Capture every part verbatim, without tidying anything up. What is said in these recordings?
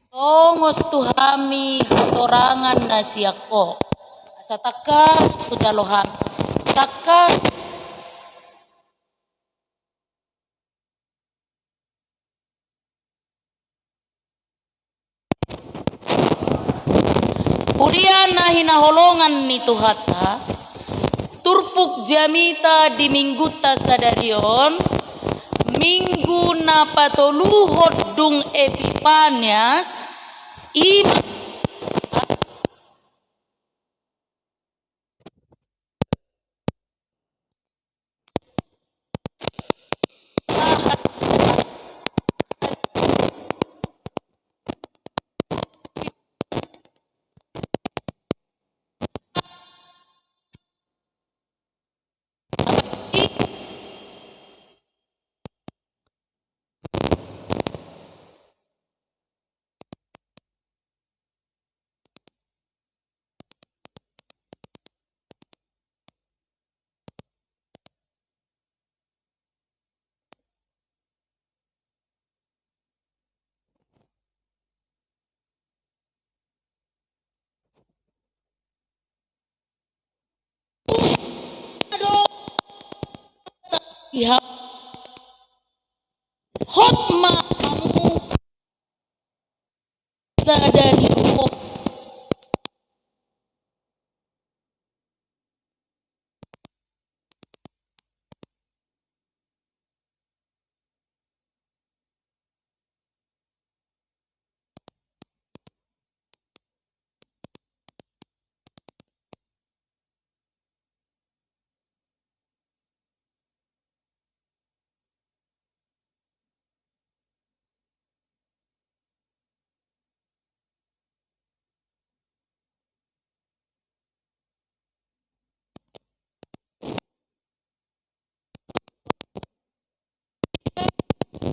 Tongos tu hami hatorangan na sian Ho. Asa tangkas hujalo hami. Tangkas. Huria na hinaholongan ni Tuhanta, turpuk jamita di minggunta sadari on, minggu na patoluhon dung Epipanias, i ma Iha hot ma hamu sadari on.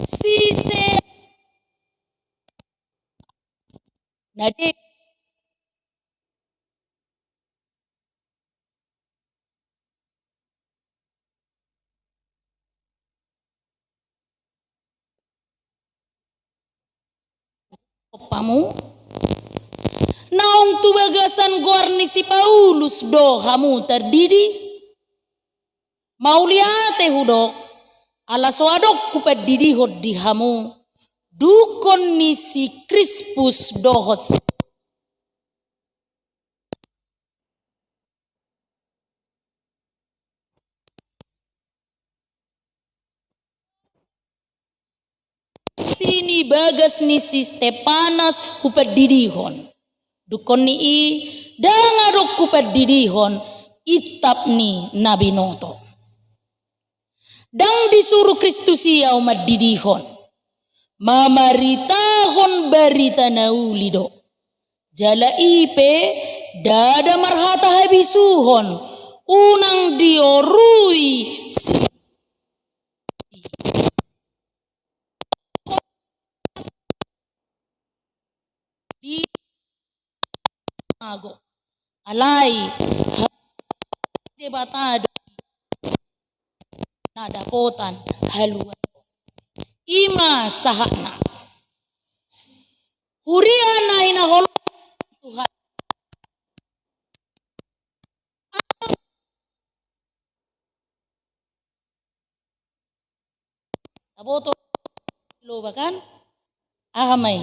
Sise. Nadi. Pamu, naung tu bagasan goar ni si Paulus do hamu tardidi? Mauliate hudok, ala so adong hupandidihon di hamu, dungkon ni si Krispus dohot si Sini bagas ni si Stepanas hupandidihon. Dungkon ni i, ndang adong hupandidihon, intap ni na binoto. Ndang disuru Kristus i ahu mandidihon. Mamaritahon barita na uli do. Jala i pe ndada marhata habisuhon, unang diorui si di mago. Alai Debata do na dapotan haluaon. I ma sahatna. Huria na hinaholongan Tuhan. Taboto loba kan? Aha ma i?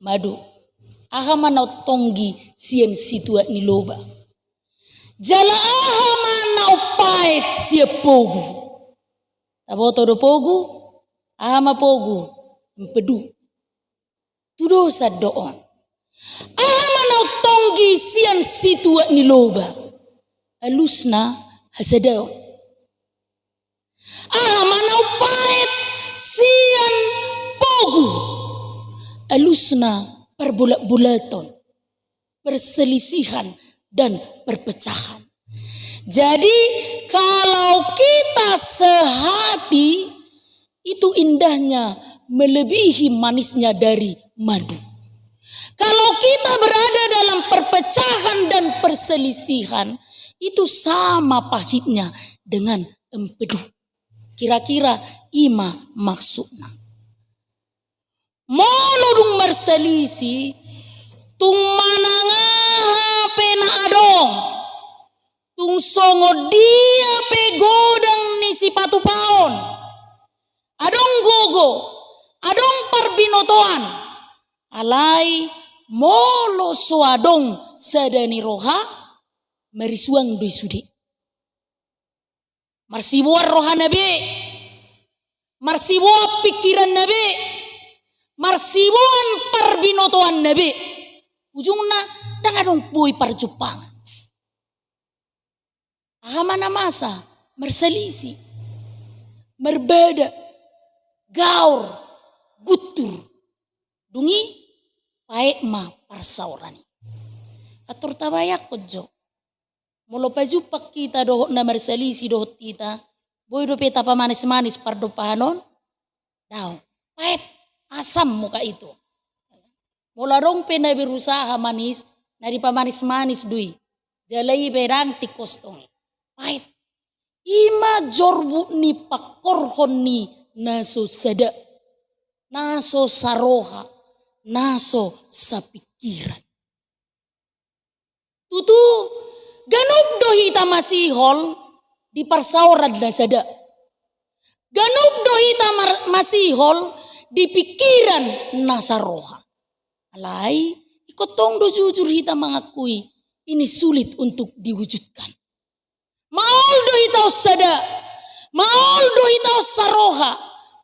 Madu. Aha ma na umtonggi sian situak ni loba? Jala aha ma na umpaet sian pogu? Taboto do pogu? Aha ma pogu? Empedu. Tudosan do on. Aha ma na umtonggi sian situak ni loba? Alusna hasadaon. Aha ma na umpaet sian pogu? Alusna parbolatbolaton, perselisihan, dan perpecahan. Jadi, kalau kita sehati, itu indahnya melebihi manisnya dari madu. Kalau kita berada dalam perpecahan dan perselisihan, itu sama pahitnya dengan empedu. Kira-kira i ma maksudna. Molo dung mar, marsalisi, tung manang aha pe na adong, tung songon dia pe godang ni sipatupaon, adong gogo, adong parbinotoan, alai molo so adong sada ni roha, marisuang do i sude. Marsiboan rohana be, marsiboan pingkiranna be, marsiboan parbinotoanna be. Ujungna, ndang adong boi parjumpangan. Aha ma na masa? Marsalisi, marbada, gaor, guntur. Dung i, paet ma parsaoran i. Atur tabayangkon jo. Molo pajumpang hita dohot na marsalisi dohot hita, boi dope tapamanis-manis pardompahan on? Daong. Paet, asam muka itu. Molo adong pe na berusaha manis, na dipamanis-manis do i. Jala i pe ndang tingkos tong i. Paet. I ma jorbut ni pangkorhon ni na so sada, na so saroha, na so sapingkiran. Tutu, ganup do hita masihol di parsaoran na sada. Ganup do hita mar-, masihol di pingkiran na saroha. Alai, ingkon tong do jujur hita mangakui, ini sulit untuk diwujudkan. Maol do hita on sada, maol do hita on saroha,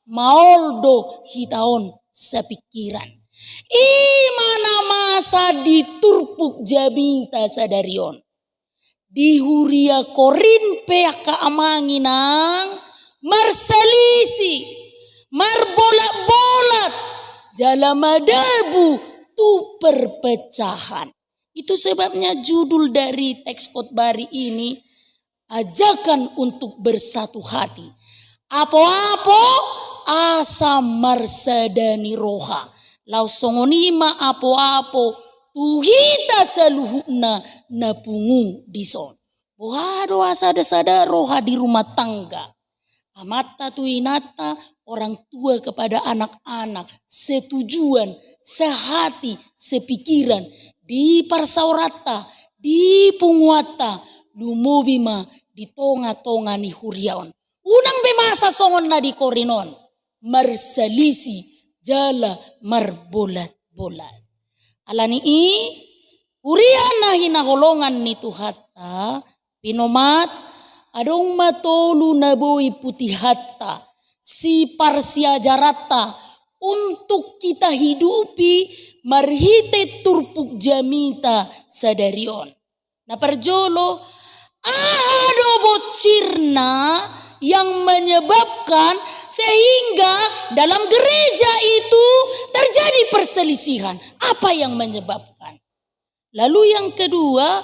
maol do hita on sapingkiran. I ma na masa di turpuk jamita sadari on. Di huria Korint pe angka amang inang, marsalisi, marbolat-bolat, jala madabu tu perpecahan. Itu sebabnya judul dari teks khotbah hari ini, ajakan untuk bersatu hati. Apoapo asa marsada ni roha. Laos songon i ma apoapo tu hita saluhutna na pungu dison. Boha do asa sada-sada roha di rumah tangga. Amanta tu inanta, orang tua kepada anak-anak, setujuan, sehati, sepikiran, di parsaoranta, di punguanta, lumobi ma di tonga-tonga ni huria on. Unang be masa songon na di Korint on, marsalisi, jala marbolat-bolat. Alani i, huria na hinaholongan ni Tuhanta, pinomat, adong ma tolu na boi putihanta, siparsiajaranta, untuk kita hidupi marhite turpuk jamita sadari on. Na parjolo, aha do bonsirna yang menyebabkan sehingga dalam gereja itu terjadi perselisihan? Apa yang menyebabkan? Lalu yang kedua,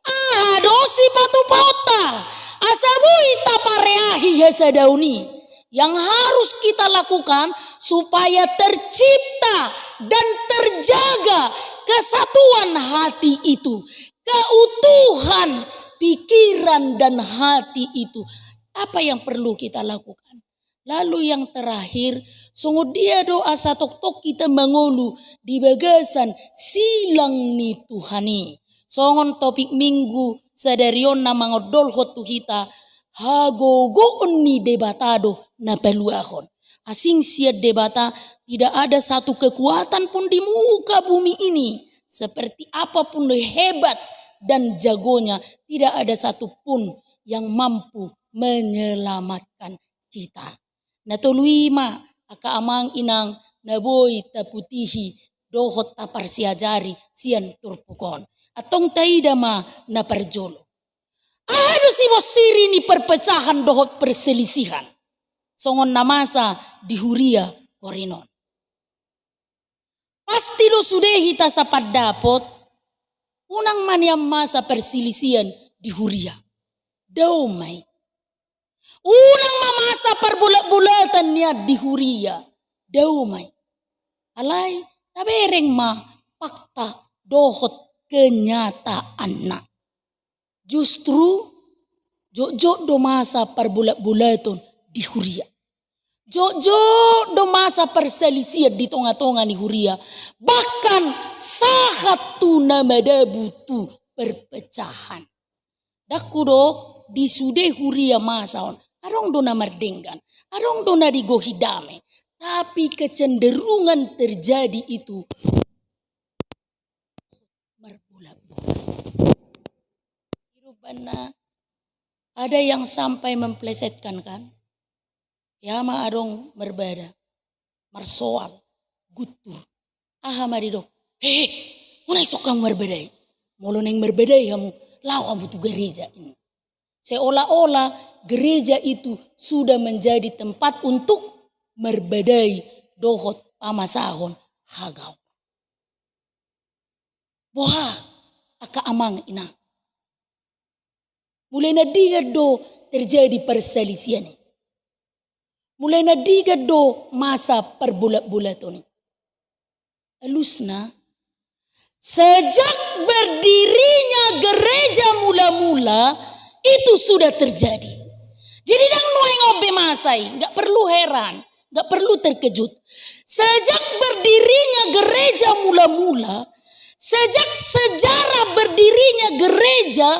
aha do sipatupaonta asa boi tapareahi hasadaon i? Yang harus kita lakukan supaya tercipta dan terjaga kesatuan hati itu, keutuhan pikiran dan hati itu. Apa yang perlu kita lakukan? Lalu yang terakhir, songon dia do asa tongtong hita mangolu di bagasan silang ni Tuhan i? Songon topik minggu sadari on na mangondolhon tu hita, hagogoon ni Debata do na paluahon. Asing sian Debata, tidak ada satu kekuatan pun di muka bumi ini, seperti apapun hebat dan jagonya, tidak ada satu pun yang mampu menyelamatkan kita. Na tolu i ma, angka amang inang, na boi taputihi dohot taparsiajari sian turpuk on. Antong taida ma na parjolo. Aha do sibonsiri ni perpecahan dohot perselisihan? Songon na masa di huria Korint on. Pasti do sude hita sapandapot, unang ma nian masa perselisihan di huria. Dao ma i. Unang ma masa parbolat-bolatan nian di huria. Dao ma i. Alai, tabereng ma fakta dohot kenyataanna. Justru, jotjot do masa parbolat-bolaton di huria. Jotjot do masa perselisihan di tonga-tonga ni huria, bahkan sahat tu na madabu tu perpecahan. Ndang hudok di sude huria masa on adong do na mardenggan, adong do na digohi dame, tapi kecenderungan terjadi itu marbolat-bolat. Rupana ada yang sampai memplesetkan, kan? Ya, ma adong marbada, marsoal, guntur. Aha ma didok? Hehe, unang ison hamu marbadai. Molo naeng marbadai hamu, laho hamu tu gereja ini. Seolah-olah gereja itu sudah menjadi tempat untuk marbadai dohot pamasahon hagaon. Boha, angka amang inang? Mulai na denggan do terjadi perselisihan i. Mulai na denggan do masa parbolat-bolaton i. Alusna, sejak berdirinya gereja mula-mula, itu sudah terjadi. Jadi, ndang nuaeng on be masa i, nggak perlu heran, nggak perlu terkejut. Sejak berdirinya gereja mula-mula, sejak sejarah berdirinya gereja,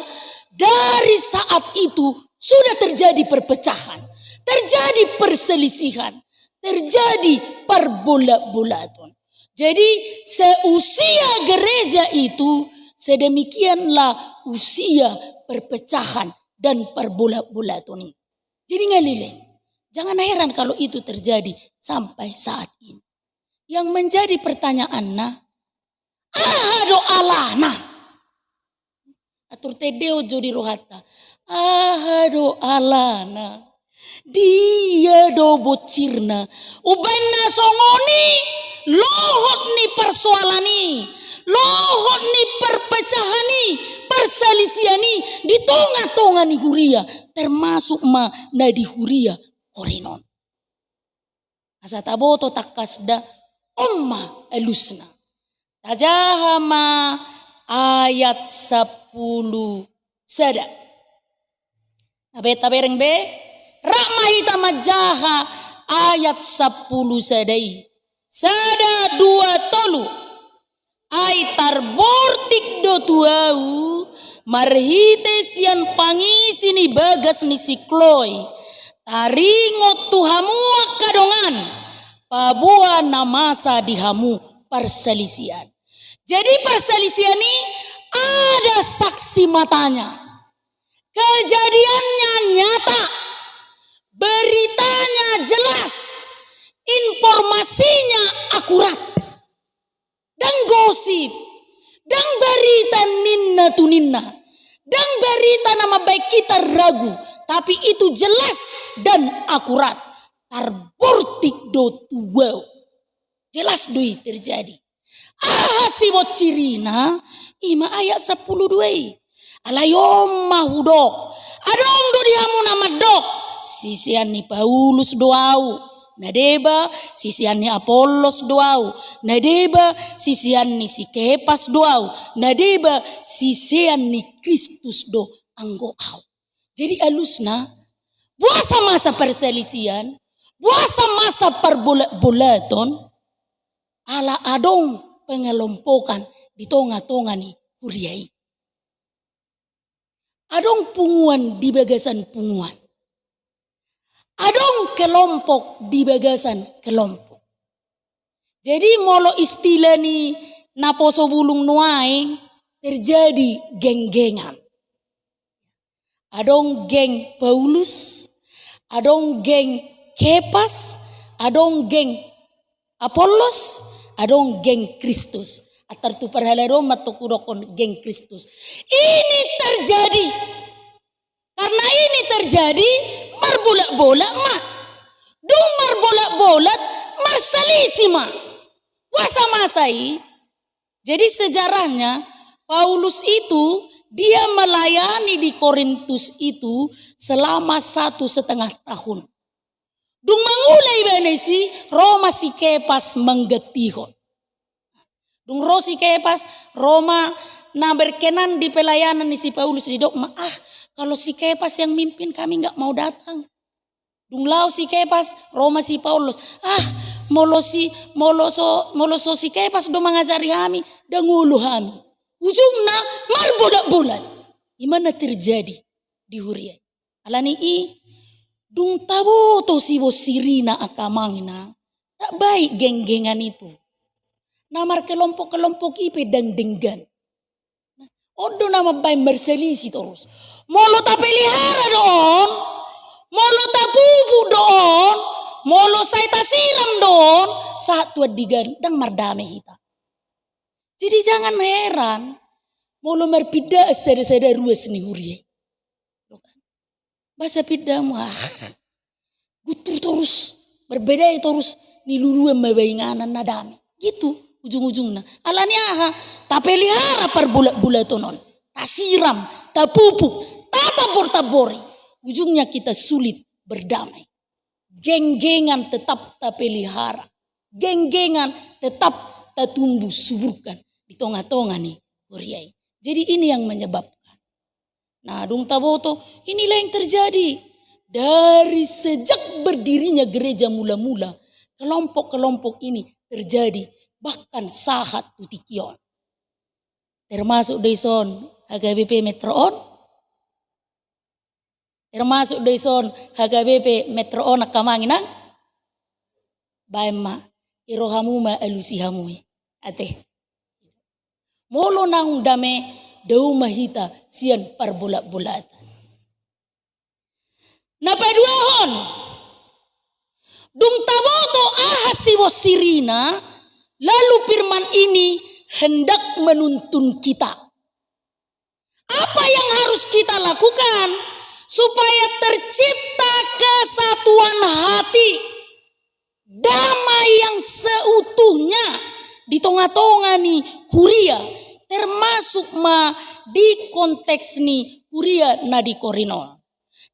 dari saat itu sudah terjadi perpecahan, terjadi perselisihan, terjadi parbolat-bolaton. Jadi, seusia gereja itu, sedemikianlah usia perpecahan dan parbolat-bolaton i. Jadi, ngaleleng, jangan heran kalau itu terjadi sampai saat ini. Yang menjadi pertanyaanna, aha do alana? Atur tendehon jo di rohanta. Aha do alana? Dia do boncirna? Umbaen na songon i, lohot ni persoalan i, lohot ni perpecahan i, perselisihan i di tonga-tonga ni huria, termasuk ma na di huria Korint on. Asa taboto tangkas da, on ma alusna. Tajaha ma ayat sampulu sada. Tabe-, tabereng be, rap ma hita manjaha ayat sampulu sada i. Sada, dua, tolu. Ai tarbortik do tu ahu, marhite sian pangisi ni bagas ni si Kloe, taringot tu hamu angka dongan, paboa na masa di hamu parsalisian. Jadi parsalisian i ada saksi matanya. Kejadiannya nyata, beritanya jelas, informasinya akurat. Ndang gosip, ndang barita ninna tu ninna, ndang barita na mambaen hita ragu, tapi itu jelas dan akurat. Tarbortik do tu ahu. Jelas do i terjadi. Aha siboncirina? I ma ayat sampulu dua i. Alai on ma hudok. Adong do di hamu na mandok, sisean ni Paulus do ahu. Na deba, sisean ni Apollos do ahu. Na deba, sisean ni si Kepas do ahu. Na deba, sisean ni Kristus do anggo ahu. Jadi alusna, boasa masa parsalisian, boasa masa parbolat-bolaton, ala adong pengelompokan di tonga-tonga ni huria i. Adong punguan di bagasan punguan. Adong kelompok di bagasan kelompok. Jadi molo istilah ni naposo bulung nuaeng, terjadi geng-gengan. Adong geng Paulus, adong geng Kepas, adong geng Apollos, adong geng Kristus. Antar tu parhalado ma tong hudokkon geng Kristus. Ini terjadi. Karena ini terjadi, marbolat-bolat ma. Dung marbolat-bolat, marsalisi ma. Boasa masa i? Jadi sejarahnya, Paulus itu dia melayani di Korintus itu selama satu setengah tahun. Dung mangula ibana disi, ro ma si Kepas manggantihon. Dung ro si Kepas, ro ma na berkenan di pelayanan ni si Paulus, didok ma, "Ah, kalau si Kepas yang mimpin, kami nggak mau datang." Dung laho si Kepas, ro ma si Paulus. Ah, molo si, molo so, molo so si Kepas do mangajari hami, ndang olo hami. Ujungna marbolat-bolat. I ma na terjadi di huria i. Alani i, dung taboto sibonsirina angka amang inang, tak baik genggengan itu. Na markelompok-kelompok i pe ndang denggan. On do na mambaen marselisih torus. Molo tapelihara do on, molo tapupuk do on, molo sai tasiram do on, sahat tu andigan, ndang mardame hita. Jadi jangan heran molo marpinda sada-sada ruas ni huria i. Basa pindamu, ah, guntur torus, marbadai torus, niluluan ma bainganan na dame. Gitu ujung-ujungna. Alani aha? Tapelihara parbolat-bolaton on. Tasiram, tapupuk, tatambor-tambori. Ujungnya kita sulit berdamai. Genggengan tetap tapelihara. Genggengan tetap tatumbuh suburkan di tonga-tonga ni huria i. Jadi ini yang menyebabkan. Nah, dung taboto, inilah yang terjadi. Dari sejak berdirinya gereja mula-mula, kelompok-kelompok ini terjadi, bahkan sahat tu tingki on. Termasuk do dison H K B P Metro on. Termasuk do dison H K B P Metro on angka amang inang. Baen ma, i rohamu ma alusi hamu i. Ate. Molo naung dame, dao ma hita sian parbolat-bolatan. Na paduahon, dung taboto aha sibonsirina, lalu firman ini hendak menuntun kita. Apa yang harus kita lakukan supaya tercipta kesatuan hati, damai yang seutuhnya di tonga-tonga ni huria, termasuk ma di konteks ni huria na di Korinth on.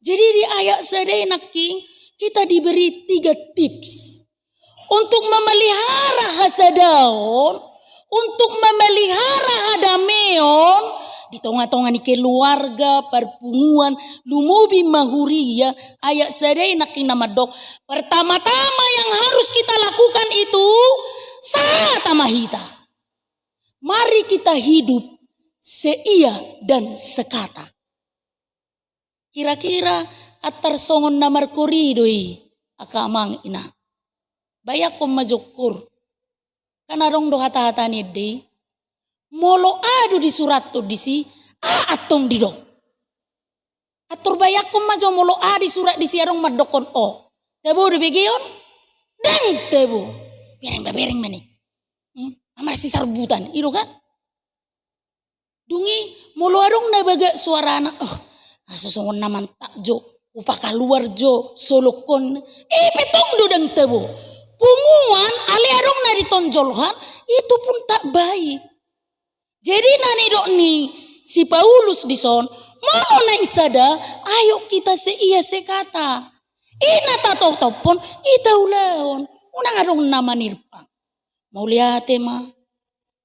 Jadi di ayat sada i nangkin kita diberi tiga tips untuk memelihara hasadaon, untuk memelihara hadameon di tonga-tonga ni keluarga, parpunguan, lumobi ma huria. Ayat sada i nangkin na mandok, pertama-tama yang harus kita lakukan itu, sahat ma hita. Mari kita hidup seia dan sekata. Kira-kira antar songon na markori do i angka amang inang. Bayangkon ma jo kor. Kan adong do hata-hata ni ende i. Molo aha do disurathon disi, aha antong didok. Antar bayangkon ma jo molo aha disurat disi adong mandokkon o. Tabo do begeon? Ndang tabo. Bereng ba bereng ma ni. Hmm? Amar si sarbutan. I do kan? Dung i, molo adong na bagak suarana, oh, asa songon na mantap jo, hupakaluar jo, solongkon. Eh, pe tong do ndang tabo. Punguan, alai adong na ditonjolhon, itu pun tak baik. Jadi na nidok ni si Paulus dison, molo naeng sada, ayo kita seia sekata. I na tatoptophon, i taulahon, unang adong na manirpang. Mauliate ma,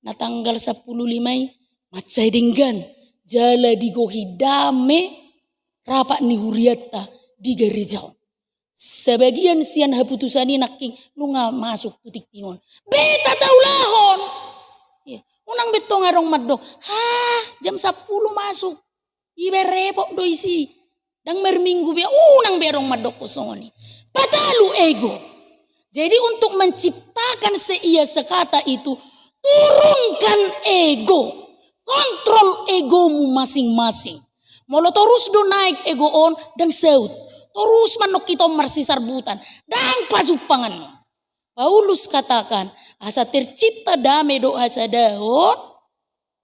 na tanggal sampulu lima i, mansai denggan, jala digohi dame, rapat ni hurianta di gareja on. Sebagian sian haputusan i nangkin, nunga masuk tu tingting on. Beta taulahon. Iya, unang be tong adong mandok, hah, jam sampulu masuk. Iba repot do isi. Ndang marminggu be, unang be adong mandokkon songon i. Patalu ego. Jadi untuk menciptakan seia sekata itu, turunkan ego. Kontrol egomu masing-masing. Molo torus do naek ego on, ndang saut. Torus ma nangkin on marsisarbutan. Ndang pajumpangan. Paulus katakan, asa tercipta dame dohot hasadaon,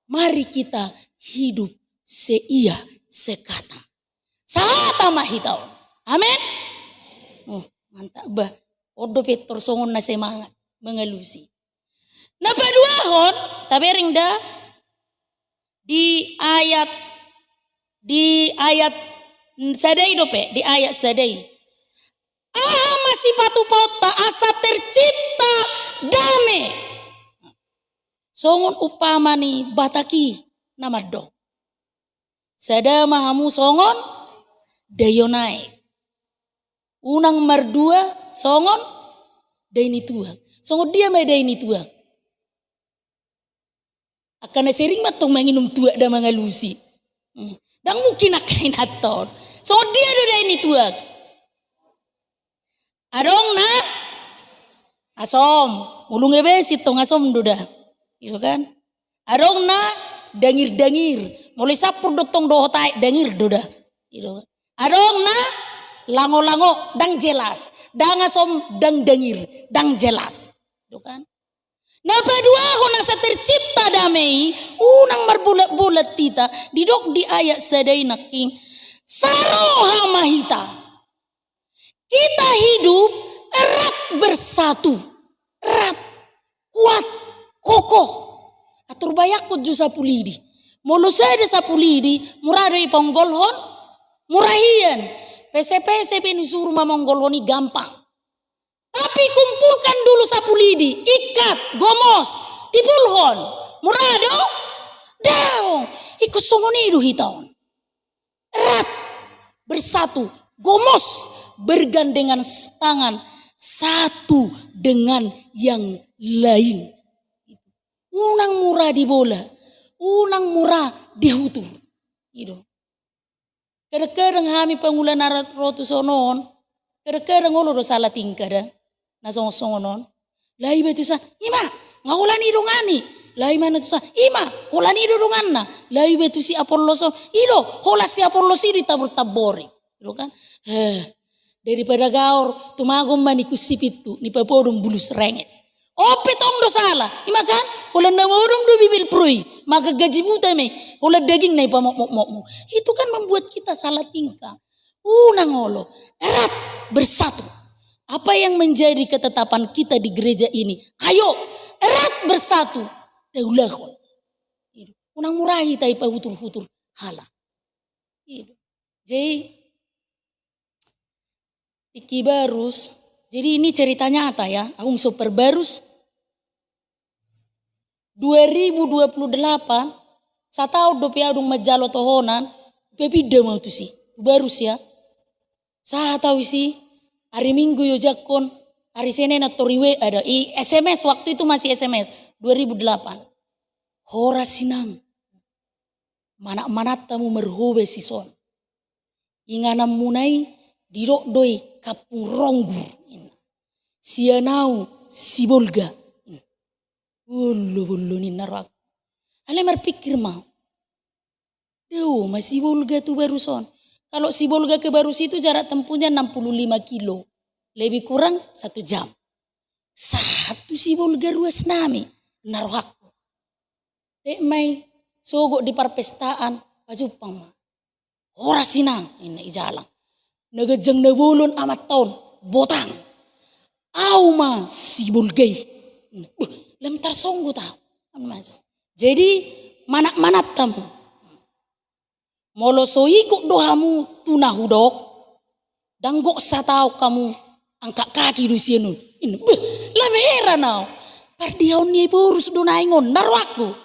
mari kita hidup seia sekata. Sahata ma hita on. Amen. Oh, mantap bah. On dope tor songon na semangat mangalusi. Na paduahon, tabereng da di ayat, di ayat sada i dope, di ayat sada i. Aha ma sipatupaonta asa tercipta dame? Songon umpama ni Batak i na mandok. Sada ma hamu songon daion aek. Unang mardua songon dai ni tuak. Songon dia ma dai ni tuak? Angka na sering ma tong manginum tuak da mangalusi. Hmm. Ndang mungkin angka inanta on. Songon dia do dai ni tuak? Adong na asom, molo ngebesi tong asom do da. Gitu kan? Adong na dangir-dangir. Molo isampur do tong dohot aek, dangir do da. Gitu kan? Adong na lango-lango, ndang jelas. Ndang asom, ndang dangir, ndang jelas. Gitu kan? Na paduahon asa tercipta dame i, unang marbolat-bolat hita, didok di ayat sada i nangkin, saroha ma hita. Kita hidup erat bersatu, erat, kuat, kokoh. Atur bayangkon jo sapu lidi. Molo sada sapu lidi, mura do i paonggolhon, mura hian. Pese-pese pe nusuru mamaonggolhon i gampang. Tapi kumpulkan dulu sapu lidi, ikat, gomos, tipulhon. Mura do? Daong. Ingkon songon i do hita on. Erat, bersatu, gomos, bergandengan tangan satu dengan yang lain. Unang mura dibola, unang mura dihutur. I do. Kadang-kadang hami pangula na ro tu son on, kadang-kadang olo do sala tingka da, na songon-songon on. Laho iba tu son, ima, nga holan i dongani. Laho ima na tu son, ima, holan i do donganna. Laho iba tu si Apollos on, i do, holan si Apollos i do ditabor-tabori. Gitu kan? Heh, daripada gaor, tumagon ma ni kunci pintu, ni papodom bulus renges. On pe tong do sala. Ima kan? Holan na modom do bibir pro i. Maka gaji buta me. Holan daging na ipamokmok-mokmok. Itu kan membuat kita salah tingkah. Unang olo. Erat bersatu. Apa yang menjadi ketetapan kita di gereja ini? Ayo, erat bersatu. Taulahon. Unang mura hita ipahutur-hutur halak. Jadi, tingki barus. Jadi ini cerita nyata ya, adong so parbarus. Dua ribu dua puluh delapan, sataon dope au dung manjalo tohonan, pe pinda ma au tusi, tu barus ya. Sahat au tusi, ari Minggu iojakhon, ari Senen antor i W A da, i S M S, waktu itu masih S M S, dua ribu delapan. Horas inang. Manak-mananta mu marhoba sison. Ingananmuna i didok do i Kampung Ronggur. Sian au Sibolga. Bollo, bollo ninna rohangku. Alai marpikir ma. Dao ma Sibolga tu barus on. Kalau Sibolga ke barus itu jarak tempuhnya enam puluh lima kilo. Lebih kurang satu jam. Sahat tu Sibolga ruas nami, ninna rohangku. Tek ma i, sogot di parpestaan, pajumpang ma. Horas inang, ninna i jalang. Na ganjang na bolon amanta on, botang. Au ma Sibolga i. Buh, lam tarsonggot au. Jadi, manak-mananta mu. Molo so ikut do hamu tu na hudok, ndang gok sataon hamu angkat kaki do sian on. Ninna, beh, lam heran au. Pardiaon ni Ephorus do naeng on, ninna rohangku.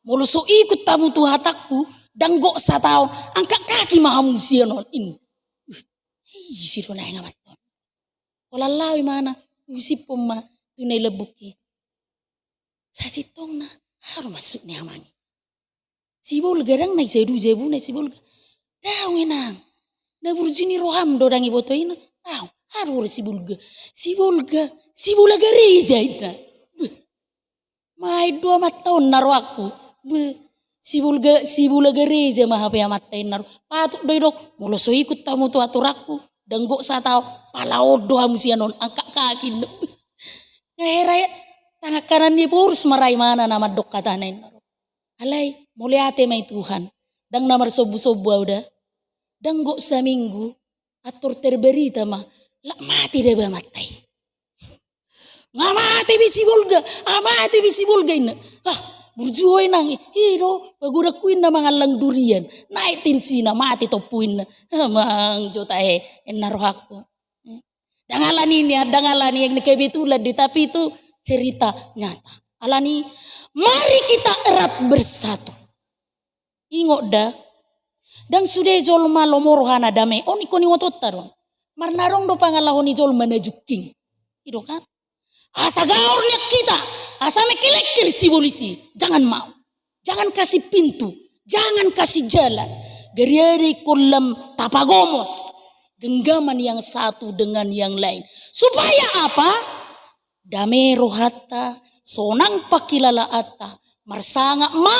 Molo so ikut hamu tu hatangku, ndang gok sataon, angkat kaki ma hamu sian on. Ninna. Beh, ise do naeng amanta on. Holan laho imana, husiphon ma tu na i lambungki. Sasintongna, aha do maksud ni amang i? Sibolga ndang na i jadu jabuna Sibolga. Daong inang. Na burju ni roham do ndang iboto inang. Daong. Aha do Sibolga? Sibolga. Sibola gareja inna. Beh. Main do amanta on ninna rohangku. Beh. Sibolga, Sibola gareja ma hape amanta inna ro. Patut do i do. Molo so ikut hamu tu aturanku. Ndang gok sataon. Palaon do hamu sian on. Angkat kaki. Beh. Nga hera ya. Tangan kanan ni Ephorus ma ra imana na mandok hatana inna ro. Alai, mauliate ma i Tuhan. Ndang na marsombu-sombu au da. Ndang gok saminggu, antor terberita ma, lak mate daba amanta i. Nga mate be Sibolga, ah, mate be Sibolga inna. Ah, burju ho inang i. I do, pagodangku inna mangallang durian. Naek tensina, mate tompu inna. Ah, manjota he, ninna rohangku. Ndang alani i, ndang alani i, kebetulan do i, tapi itu cerita nyata. Alani, mari kita erat bersatu. Ingot da, ndang sude jolma lomo rohana dame, on ingkon ingotonta do. Mar na adong do pangalaho ni jolma na jungking. I do kan? Asa gaor nian hita, asa mengkelengkel sibolis i. Jangan mau. Jangan kasih pintu. Jangan kasih jalan. Gariada ingkon lam tapagomos genggaman yang satu dengan yang lain. Supaya apa? Dame rohanta, sonang pangkilalaanta, marsangap ma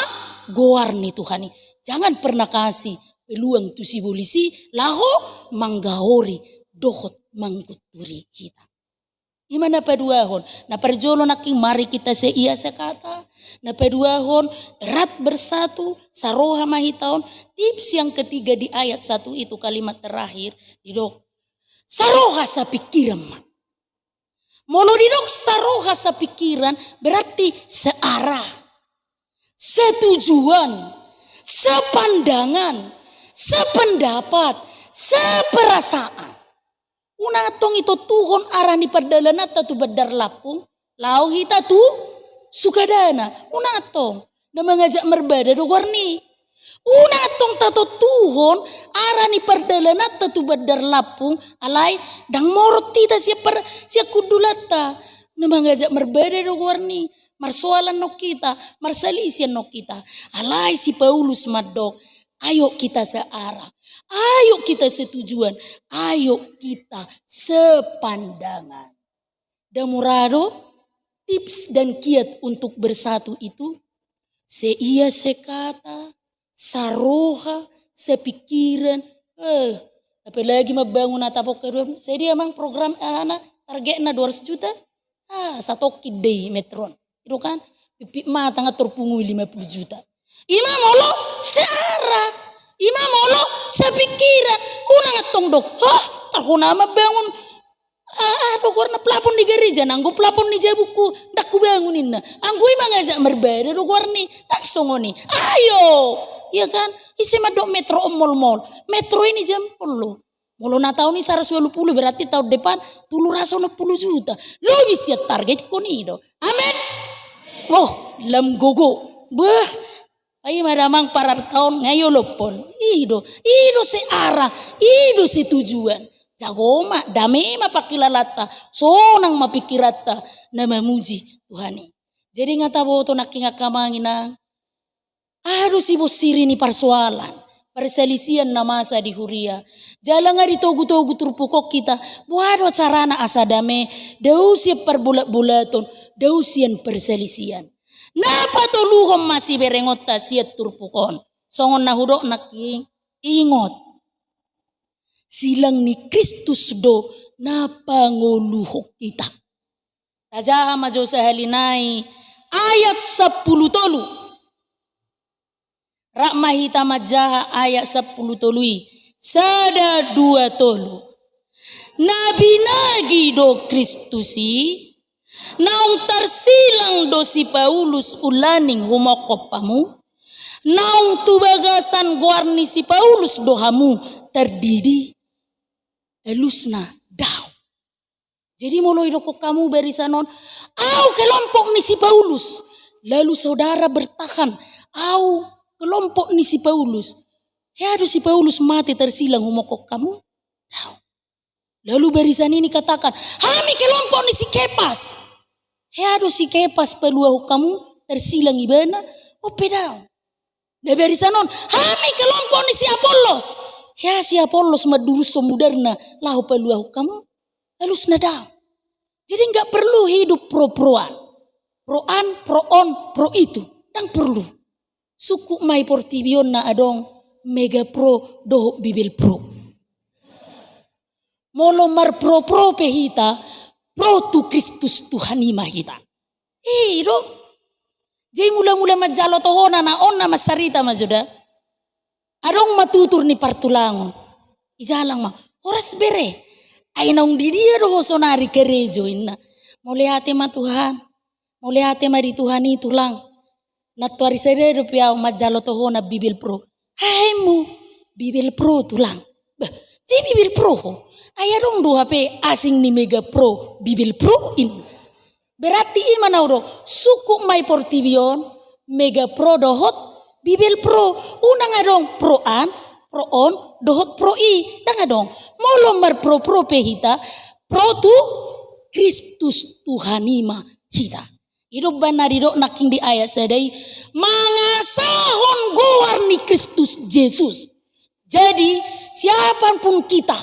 goar ni Tuhan i. Jangan pernah kasih peluang tu sibolis i laho manggaori dohot manggunturi hita. I ma na paduahon. Na parjolo nangkin, mari kita seia sekata. Na paduahon, erat bersatu, saroha ma hita on. Tips yang ketiga di ayat satu itu, kalimat terakhir, didok, saroha sapingkiran ma. Molo didok saroha sapingkiran, berarti searah, setujuan, sepandangan, sependapat, seperasaan. Unang antong itontuhon arah ni pardalananta tu Bandar Lampung, laho hita tu Sukadana. Unang antong. Na mangajak marbada do goarni. Unang antong tatontuhon arah ni pardalananta tu Bandar Lampung, alai ndang morot hita sian par-, sian hundulanta. Na mangajak marbada do goarni. Marsoal annon hita, marsalisi annon hita. Alai si Paulus mandok, ayo kita searah, ayo kita setujuan, ayo kita sepandangan. Ndang mura do tips dan kiat untuk bersatu itu? Seia sekata, saroha, sapingkiran. Eh, apalagi mambangun atap on haduan. Sai dia amang program, eh, na targetna dua ratus juta? Ah, satongkin do i metro on. I do kan? Pipit matang ator pungu i lima puluh juta. I ma molo searah. I ma molo sapingkiran. Unang antong dok, hah, taho na mambangun, ah, ah, do goarna, plafon ni gareja, nanggo plafon ni jabungku ndang hubangun ninna. Anggo i mangajak marbada do goarni, ndang songon i. Ayo, iya kan? Ise mandok metro on molmol? Metro i nijampol do. Molo na taon i saratus ualu pulu, berarti taon depan tolu ratus onom pulu juta. Lobi sian target, ingkon i do. Amen. Oh, lam gogo. Beh, ai ma damang pararta on, nga i olophon. I do, i do searah, i do setujuan. Jago ma, dame ma pangkilalaanta, sonang ma pingkiranta na mamuji Tuhan i. Jadi nga taboto nangkin angka amang inang, aha do sibonsiri ni parsoalan, parsalisian na masa di huria? Jala nga ditogutogu turpuk on hita, boha do carana asa dame, dao sian parbolatbolaton, dao sian parsalisian. Na patoluhon ma siberengonta sian turpuk on. Songon na hudok nangkin, ingot. Silang ni Kristus do na pangoluhon hita. Tajaha ma jo sahali nai ayat sampulu tolu. Rap ma hita manjaha ayat sampulu tolu i. Sada, dua, tolu. Na binagi do Kristus i, naung tarsilang do si Paulus ulaning humongkop hamu, naung tu bagasan goar ni si Paulus do hamu tardidi. Alusna daong. Jadi molo idokkon hamu barisan on, au kelompok ni si Paulus, lalu saudara bertahan, au kelompok ni si Paulus. Hea do si Paulus mate tarsilang humongkop hamu? Daong. Lalu barisan ini katakan, hami kelompok ni si Kepas. Hea do si Kepas paluahon hamu tarsilang ibana? On pe daong. Na barisan on, hami kelompok ni si Apollos. Hea si Apollos mandurushon mudarna laho paluahon hamu? Alusna daong. Jadi nggak perlu hidup pro-proan. Pro an, pro on, pro itu. Ndang perlu. Sungkun ma i portibi on na adong Mega Pro dohot Bibel Pro. Molo marpro-pro pe hita, pro tu Kristus Tuhan i ma hita. I do. Jadi mula-mula manjalo tohona na on na mansarita ma jo da. Adong ma tutur ni partulangon. Ijalang ma, horas bere. Ai naung di dia do ho sonari karejo, inna. Mauliate ma Tuhan. Mauliate ma di Tuhan i tulang. Nantoari sada dope au manjalo tohonan Bibel Pro. Aha inmu? Bibel Pro tulang. Bah, jadi Bibel Pro ho? Ai adong do hape asing ni Mega Pro, Bibel Pro in. Berarti i ma na hudok, sungkun ma i portibi on, Mega Pro dohot Bibel Pro. Unang adong pro an, pro on, dohot pro i, ndang adong. Molo marpro-pro pe hita, pro tu Kristus Tuhan i ma hita. I do umbahen na didok nangkin di ayat sada i, mangasahon goar ni Kristus Jesus. Jadi, siapapun kita,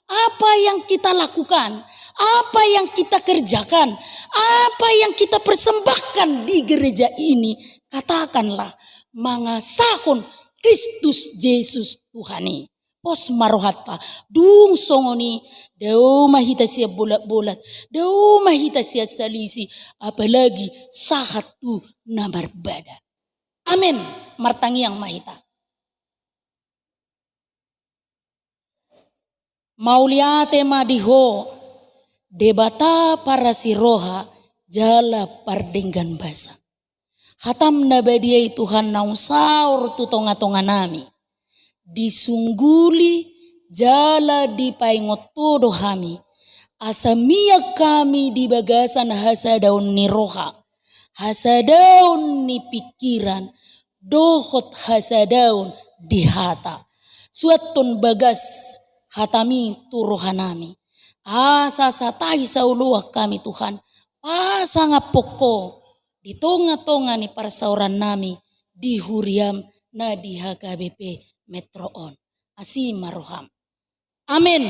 apa yang kita lakukan, apa yang kita kerjakan, apa yang kita persembahkan di gereja ini, katakanlah, mangasahon Kristus Jesus Tuhan i. Pos ma rohanta, dung songon i, dao ma hita sian bolat-bolat, dao ma hita sian salisi, apalagi sahat tu na marbada. Amen. Martangiang ma hita. Mauliate ma di Ho, Debata parasi roha jala pardenggan basa. Hatam na badia i Tuhan naung saor tu tonga-tonga nami. Disungguli jala dipaingot Ho do hami. Asa mian hami di bagasan hasadaon ni roha, hasadaon ni pingkiran, dohot hasadaon di hata. Suanhon bagas hatami tu roha nami. Asa satai saoloan hami Tuhan, pasangaphon Ho di tonga-tonga ni parsaoran nami di huriam na di H K B P Metro on. Asi ma roham. Amen.